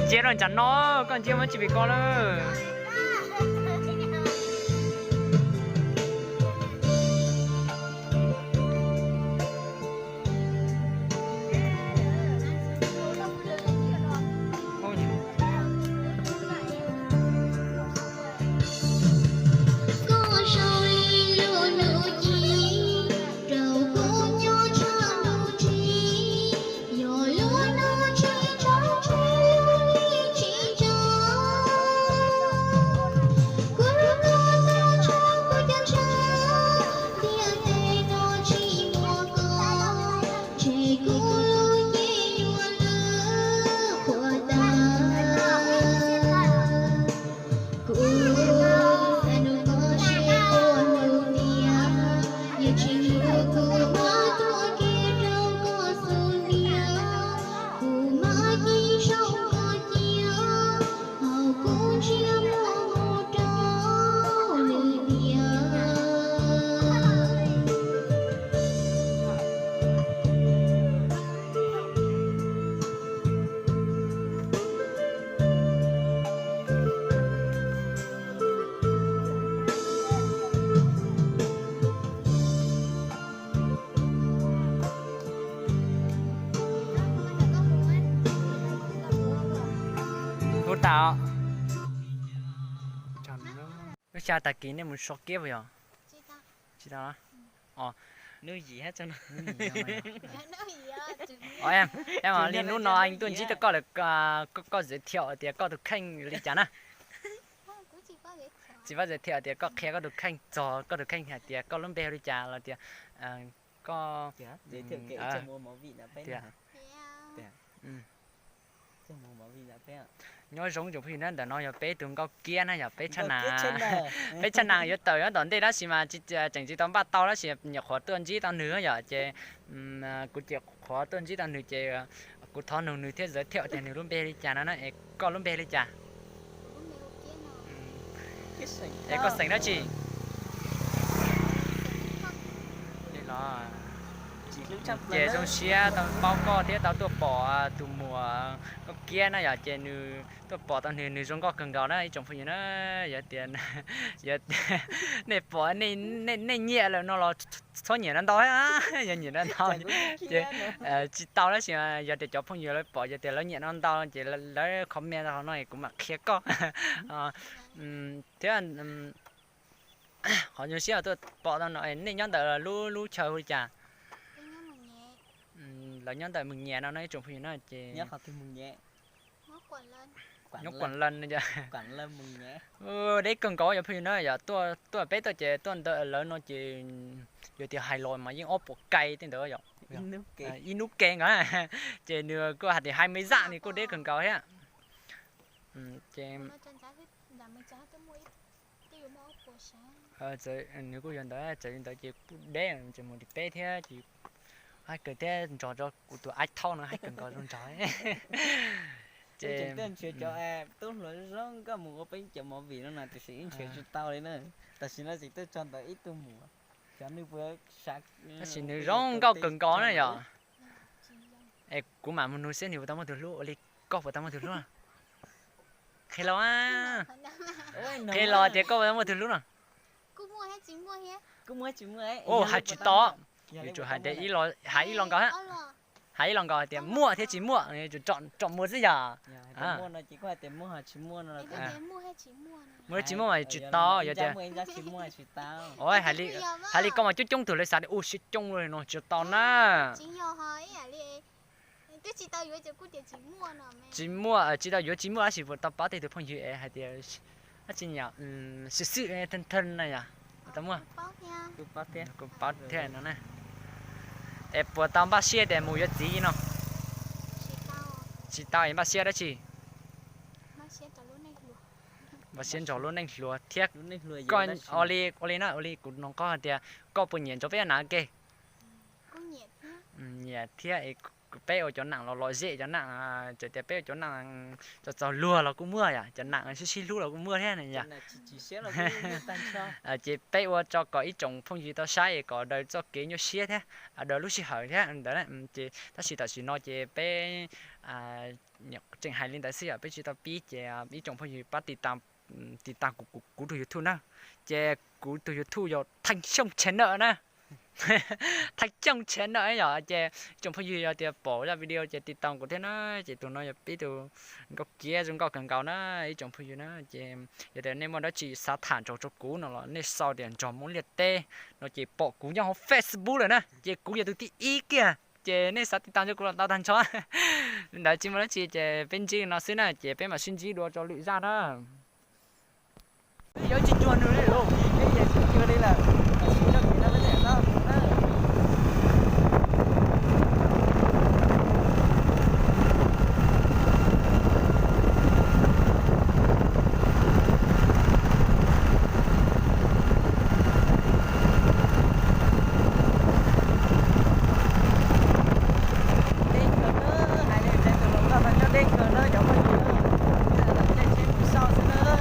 Ntsia rau ntsam no, koj ntsia muab tsis pem ko lawm. Hu tas. Lub xya tag kis nej mus so kiab puas yog? Tsis tau. Os, li hnub no tuaj ntsib rau koj lawm, koj zes thiaum tias koj tus kheej li cas na? Tsis paub zes thiaum tias koj qhia koj tus kheej txog koj tus kheej hais tias koj lub npe hu li cas los tias koj nyob zoo tsoom phooj ywg na. Ntawm no yog peb tus nkauj kiab na, yog peb tshaj na, peb tshaj na yuav tawm nyob tom ntej tab sis mas tseem tsis tau npaj tau tab sis nyuam qhuav tuaj ntsib tau nws yom, ces kuv ces qhuav tuaj ntsib tau nws ces kuv thov nug nws thiab zes thiaum tias nws lub npe li cas no na. Es koj lub npe li cas? Es koj xeem dab tsi? Ces zoo siab tau paub koj thiab tau tuaj pom tus muam nkauj kiab na yom, ces nws tuaj pom tau nws, nws zoo nkauj kawg nkaus na ib tsoom phooj ywg na. Yog tias nej pom, nej nyiam lawm no los txhob nyiam no ntau, yog nyiam no ntau ces tsis tau tab sis yog tias cov phooj ywg lawv pom yog tias lawv nyiam no ntau ces lawv comment hauv no kuv mam qhia koj thiab. Qhov zoo siab tuaj pom tau no, nej nyob ntawm lub, lub chaw hu li cas? Lawv nyob ntawm Mws Nyias no no ib tsoom phooj ywg na ces nyob Kuam Lees. Deb kawg nkaus yog phooj ywg na yom, tuaj peb tuaj ces tuaj ntawm lawv no ces yog tias hais los mas yeej ob puas kai tej ntawd yom, ib hnub ke nkaus. Ces nws kuj hais tias hais me zaj nws kuj deb kawg nkaus thiab. Ces nws kuj yog ntawd, txawm li ntawd ces kuj deb, ces mus li peb thiab ces haib kawg thiab, nrog rau kuv tus aib thaub no haib kawg nkaus zoo nraug. Ces tub hluas zoo nkauj mus ua peb cov movie no na tiam sis ib nrhiav tsis tau li na. Tam sim no tseem tuaj txog ntawm ib tug mus, xyov nws puas, tab sis nws zoo nkauj kawg nkaus na yom. Es kuv mam mus nug seb nws puas tau muaj tus hlub, ua li koj puas tau muaj tus hlub? Qhia los, qhia los tias koj puas tau muaj tus hlub no. Hais tsis tau, yuav tsum hais tias, hais ib lo nkaus, hais ib lo nkaus hais tias muaj thiab tsis muaj, yuav tsum tsom muag xwb yog. Muaj thiab tsis muaj mas tsis tau, yog tias, hais li koj mas coob coob tus lawv xav tias ua siab coob no tsis tau na. Tsis muaj, tsis tau yuav tsis muaj tab sis puas tau paub tej tus phooj ywg es hais tias dab tsi nyom, xwm xwm thee thee na yom, puas tau muaj? Kuv paub thiab no na. Es puas tau npaj siab tias mus yuav txiv no? Tsis tau es npaj siab dab tsi? Npaj siab nrog lub neej hluas thiab. Koj ua li, ua li na, ua li kuv nug koj hais tias koj puas nyiam nrog peb nab ke? Nyiam thiab es Peb ua cov nam los lom zem, cov nam txawm tias peb ua cov nam txaus txaus luag los kuj muaj yom, cov nam sib sib hlub los kuj muaj thiab ne yom. Ces peb ua tso kom ib tsoom phooj ywg tau saib kom daws txoj kev nyuaj siab thiab daws lub sij hawm thiab ntawd. Ces tab sis tam sim no ces peb tseem hais li ntawd xwb yom, peb tsis tau pib ces ib tsoom phooj ywg pab tiv tas kuv tus YouTube na. Ces kuv tus YouTube yog Thaj Xyooj Channel na. Thaj Xyooj Channel yom. Ces ib tsoom phooj ywg yog tias pom zaj video ces tiv tas kuv thiab na. Ces tus no yog peb tus nkauj kiab zoo nkauj kawg nkaus na ib tsoom phooj ywg na. Ces yog tias nej muaj dab tsi xav tham nrog rau kuv no los nej sau tias Nrog Hmoob Liaj Teb no ces pom kuv nyob hauv Facebook lawm na, ces kuv yog tus thib ib kiag. Ces nej xav tiv tas rau kuv los tau tag nrho. Li ntawd tsis muaj dab tsi ces peb ntsib no xwb na, ces peb mam sib ntsib dua rau lwm zaj na. Yuav tsis cuag nws li lauj, peb yeej tsis cuag li lawm. Deb kawg na, hais li tus hluas nkauj no nyob deb kawg na cov phooj ywg, caij tsheb mus xauj xwb na.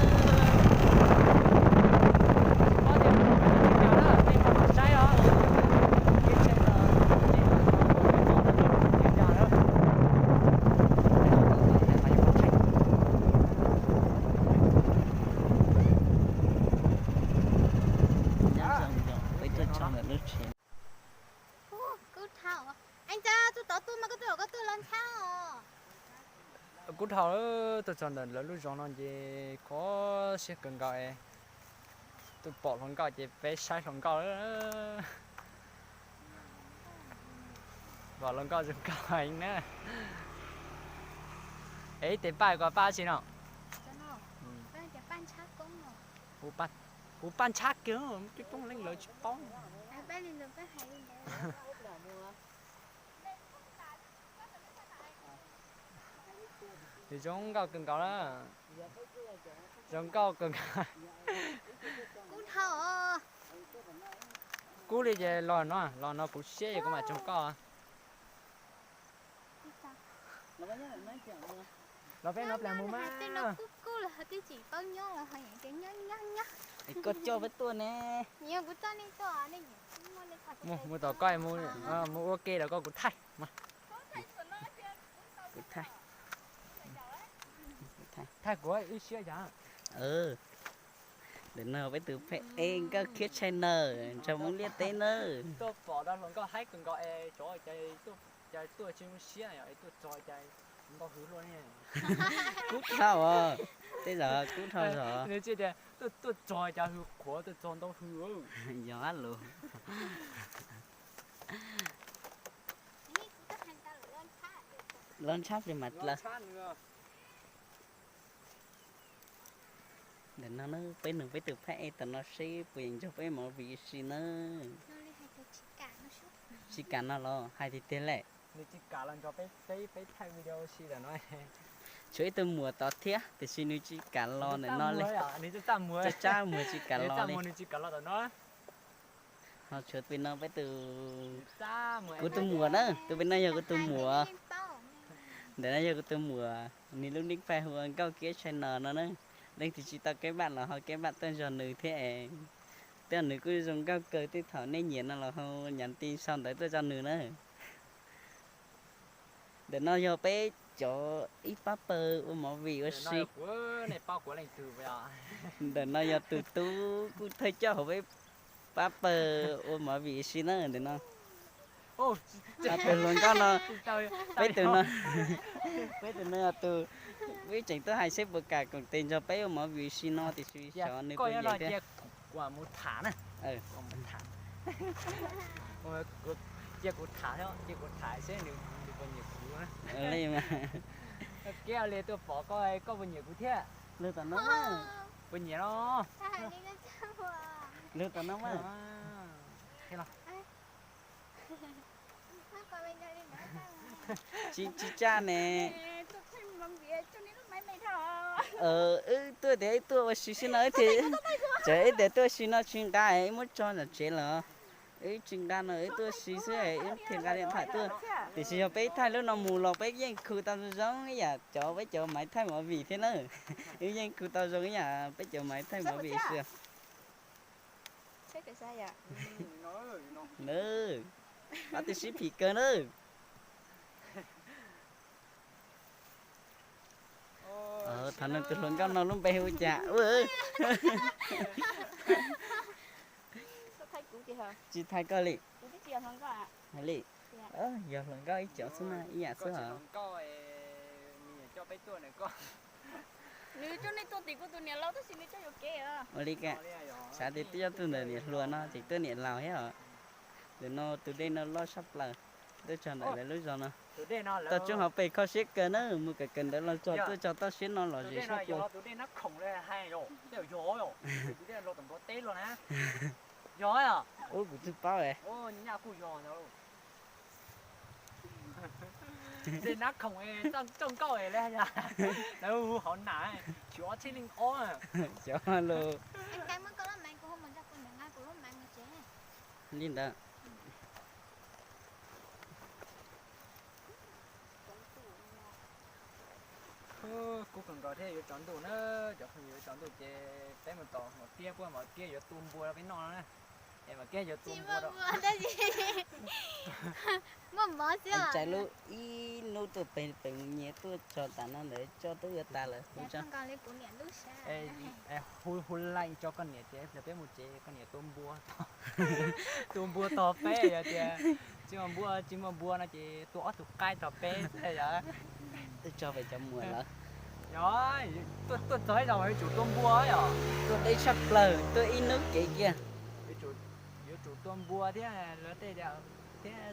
Kub dhau, tuaj txog ntawm lawv lub zos no ces kho siab kawg nkaus es, twb pom hluas nkauj ces peb saib hluas nkauj. Pom hluas nkauj zoo nkauj heev na. Es ib tes paj ko paj tsi no? Kuv paj ntshab kiag, coob leej lawv tsis paub. Nws zoo nkauj kawg nkaus na. Zoo nkauj kawg nkaus. Kub li ces los no, los no kuv siab es kuv mam tsoog koj. Los peb no plam mus mas. Es koj coj peb tuaj ne. Mus, mus tom koj, mus ua ke los koj kuv thaij. Kuv thaij. Thaij kuv wb siab yom. Ntawm no peb tus phab ej Nkauj Khiab Channel, Nrog Hmoob Liaj Teb nawb. Tuaj pom rau hluas nkauj haib kawg nkaus es tsov cas tuaj tsis muaj siab, tuaj txog cas ntau hws luaj ne. Kub dhau os, tej zaum kub dhau zog. Nws tsis tias tuaj, tuaj txog cas hws qhuav, tuaj txog ntau hws. Yog ab lus. Los ntshab plig mas dlawg. Ntawm no peb nug peb tus phab ej tom no seb puas yeem nrog peb movie ua si na. Tsis kam no los hais tiag tiag lawm. Tshuav ib tug muam tod thiab tiam sis nws tsis kam los ntawm no li. Tsab tsab muag tsis kam los li. Ho tshuav pem no peb tus, kuv tus muam na, tus pem no yog kuv tus muam. Ntawm no yog kuv tus muam, nws lub nick paj hu ua Nkauj Kiab Channel no na. Leej twg tsis tau keb npam los ho keb npam tuaj nrog nws thiab. Tej zaum nws kuj zoo nkauj kawg, tej thaum nej nyiam no los ho nyam ti sau ntawv tuaj rau nws na. Ntawm no yog peb cov ib pab pawg ua movie ua si. Ntawm no yog tus tub kuj thawj coj hauv peb pab pawg ua movie ua si na ntawm no. Tus hluas nkauj no, peb tus no, peb tus no yog tus, peb tseem tuaj hais seb puas kam koom tes nrog peb ua movie ua si no tiam sis xyov nws puas nyiam thiab. Cia kuv tham, cia kuv tham seb nws puas nyiam kuv. Li mas, keb li tuaj pom koj, koj puas nyiam kuv thiab? Lug tom no, puas nyiam los? Lug tom no mas. Tsis, tsis tsaj ne. Wb tuaj tias wb tuaj ua si xwb no, wb tias, tseem wb tias tuaj ua si no tsis nqa, wb muab tso tom tsev los. Wb tsis nqa no, wb tuaj si xwb, wb thiaj nqa li thaim tuaj. Tiam sis yog peb thaij lub no mus los peb yeej khu tau zoo zoo ib yam cov peb cov maiv thaij movie thiab na. Wb yeej khu tau zoo ib yam peb cov maiv thaij movie xwb. Nws, ob tug sib phim kawg na. Thaum nws tus hluas nkauj no lub npe hu cas? Tsis thaij koj li. Li, yog hluas nkauj ib cov xwb na, ib yam xwb hos. Ua li cas, xav tias twb yog tus ntawm niam hluas no ces twb niam laus thiab os. Tus no tus dej no loj tshaj plaws, twb txog ntawm lawv lub zos no. Toj roob hauv pes kho siab kawg na, mus kawm kawm ntawv los txog tuaj txog toj siab no los ze sab plaws. Ub, kuv twb paub. Xyov los. Li ntawd. Kub kawg nkaus thiab yuav tsaus ntuj na, cov phooj ywg, yuav tsaus ntuj ces peb mus tom Maum Kiab, puab Maum Kiab yuav tua npua rau peb noj no na. Es Maum Kiab yuav tua npua rau. Tsais lub ib hnub tuaj pem pem mus nyias tuaj txog tas no ntawd coj tuaj ua tas lawm. Hu hu laij tso koj niam ces peb mus tsev koj niam tua npua, tua npua tog peb, yog tias tsis muaj npua, tsis muaj npua no ces tua ob tug qaib tog peb xwb yom. Twb tso pem cov muam lawm. Yog, tuaj txog ib zaug yuav tsum tua npua yom. Tuaj deb tshaj plaws, tuaj ib hnub kev kiag. Yuav tsum tua npua thiab lawv tej thiab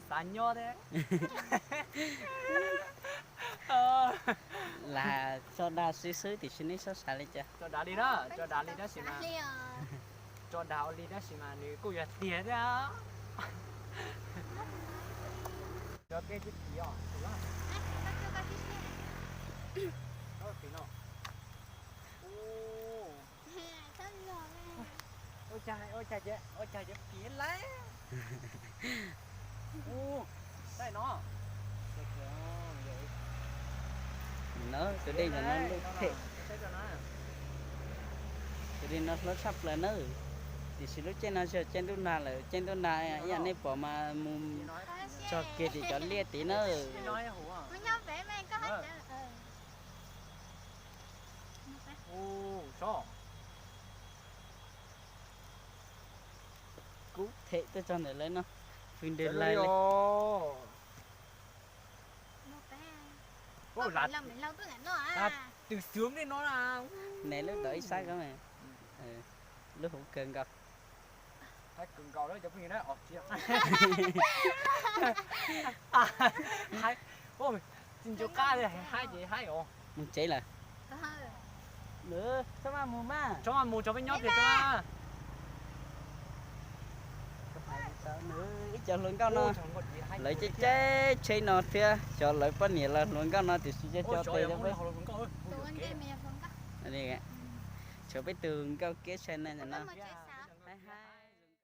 xav nyob thiab. Lam tso dag xwb xwb tiam sis neb sab xav li cas? Tso dag li na, tso dag li tab sis mas, tso dag ua li tab sis mas nws kuj yog tiag thiab. Cov peb twb tim os. Ua cas, ua cas, ua cas cov phim laib. Ub, saib no. No tus dej no lub phem. Tus dej no hlob tshaj plaws nawb. Tiam sis lub caij no yog caij ntuj nag lawm, caij ntuj nag ib yam nej pom mas mus txog kiag tim cov liaj tid nawb. Kub them tuaj txog ntawm lawv no, fws nres lais li. Twm xwm li no na. Nws lub tod ib sab ko, lub hauv kawg nkaus. Haib kawg nkaus lawm cov phooj ywg na. Tsis ncu qab li, haib ces haib os. Mus tsev lawm. Txhob maj mus mas, txhob maj mus, tso peb nyob kiag tso. Ib co hluas nkauj no, lawv caij caij tsheb no thiab xyov lawv poj niam los hluas nkauj no tiam sis co co tes rau peb. Tshuav peb tug nkauj kiab sai na no.